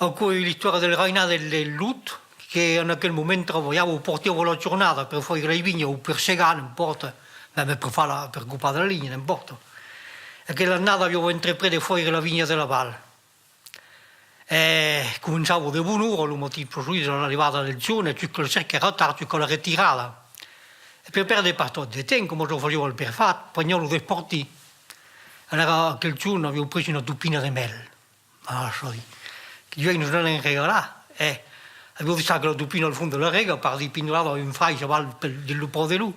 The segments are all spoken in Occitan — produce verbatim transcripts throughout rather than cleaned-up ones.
Aquò es l'istòria del rainal del, del Lot, que en aquel moment trabalhava o portava la jornada per faire las vinhas o per segar, n'empòrta, mème per far la, per copar de la linha, n'empòrta. Aquela annada aviá entreprés de faire la vinha de la Val. E començava de bona ora lo matin, pr'aquí, a l'arribada del jorn, e jusca lo ser qu'èra tard, jusca la retirada. E per pèrdre pas tròp de temps, coma lo fasiá al perfat, preniá lo despartin. Alara, aquel jorn, aviá pres una topina de mèl. Ah, çò ditz, que uèi nos n'anam regalar, eh! Aviá daissat aquela topina al fons de la rega, pardí, pindolada a un fraish aval pel, dins lo pòrt de Lot.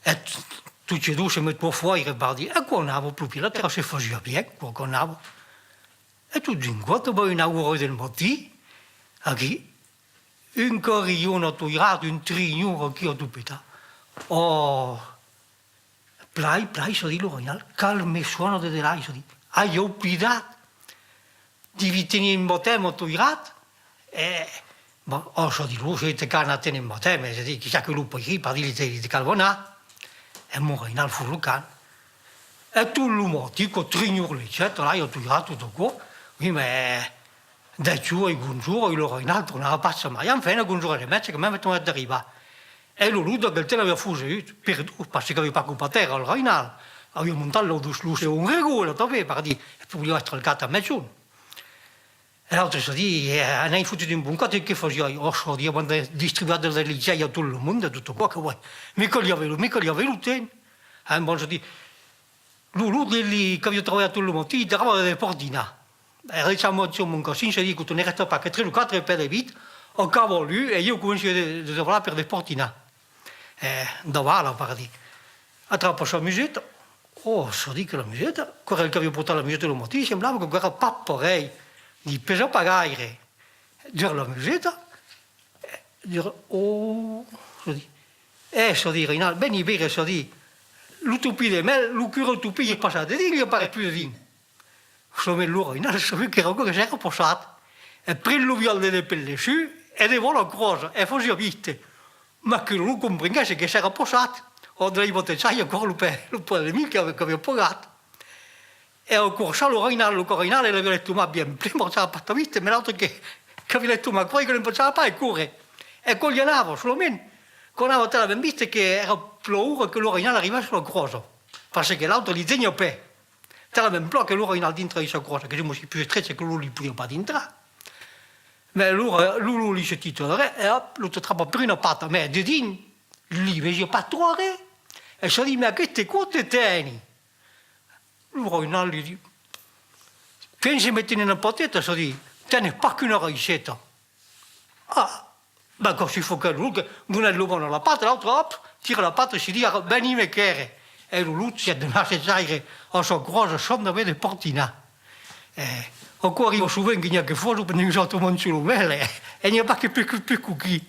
E t-, totjorn se metiá a faire, pardí. E aquò anava, plan plan, la tèrra se fasiá bien, aquò, aquò anava. E tot d'un còp, a una ora del matin, aquí, un carrilhon a toirat, un trinhon aquí a tot petar. Ò! Plai, plai, çò ditz lo rainal, qual me sòna de delai, çò ditz. Ai oblidat! Devi tenir un batèm a toirat. E, bon, ò, çò ditz, lo, se te cal anar tenir un batèm, es a dire, qui sap que lo pairís, pardí, li te, li te cal anar. E mon rainal fot lo camp. E tot lo matin, aquò trinhorlegèt, alai, a toirat, tot aquò. Oui, mès dètz oras, onze oras, e lo rainal tornava pas jamai. Enfin, a onze oras e mièja, quand mème, tornèt d'arribar. E lo Lot, d'aquel temps, aviá fotut, perdut, parce qu'aviá pas copat tèrra, al rainal. Aviá montat lo, lo, lo segon regon, e tanben, pardí, e voliá èstre al cap a mègjorn. E l'autre, çò ditz, e, n'ai fotut un bon còp, e que fasiái? Ò, çò ditz, avans de distribuar de las ligèiras a tot lo monde, tot aquò, que uèi, me caliá aver lo, me caliá aver lo temps. E bon, çò ditz, lo, lo, li, li, qu'aviá trabalhat tot lo matin, li tocava de despartinar. E daissava mon, mon cossin, çò ditz, que ne rèsta pas que tres o quatre pès de vit, a cavalu, e ieu començavi de, de davalar per despartinar. E davala, pardí. Atrapa sa museta. Ò, çò ditz, que la museta, qu'èra el qu'aviá portat la museta lo matin, semblava que qu'èra pas parelh. Ditz, pesa pas gaire. Dura la museta, e dura, ò, çò ditz. E, çò ditz, rainal, veni veire, çò ditz, lo topin de mèl, lo cura topin es passat dedins, li apareis pus dedins. Solament lo rainal sabiá qu'èra aquò que s'èra passat. E pren lo viòl de, de pel dessús, e de vòla cròsa, e fasiá viste. Mas que lo Lot comprenguèt çò que s'èra passat. Ò, de l'ai batejar aquò lo pair, lo pair de mi qu'aviá, qu'aviá pagat. E aquò, çò, lo rainal, lo rainal, el aviá l'estomac bien plen, marchava pas tan viste, mès l'autre que, qu'aviá l'estomac plen, que l'empachava pas e córrer. E aquò li anava, solament, qu'anava talament viste que èra plan ora que lo rainal arribèt sus la cròsa. Parce que l'autre li teniá pè. Talament plan que lo rainal dintrèt dins sa cròsa, que se mos pus estrecha que lo Lot li podiá pas dintrar. Mès lo, lo Lot li se tita darrèr, e òp, lo te trapa per una pata, mès dedins, li vesiá pas tròp arren, e çò ditz, mès aqueste còp te teni. Lo rainal li ditz, penses me téner una pateta, çò ditz, tènes pas qu'una raisseta. Ah! Ben, quand si fo que lo Lot donèt lo bon a la pata, l'autre, òp, tira la pata e si ditz, ara, veni me quèrre. E lo Lot sièt de marchajaire a sa cròsa, sens aver despartinat. E aquò arriba sovent que n'i a que fòson pendent qu'un autre monta sus lo mèl, e, e n'i a pas que pus, pus, pus coquins.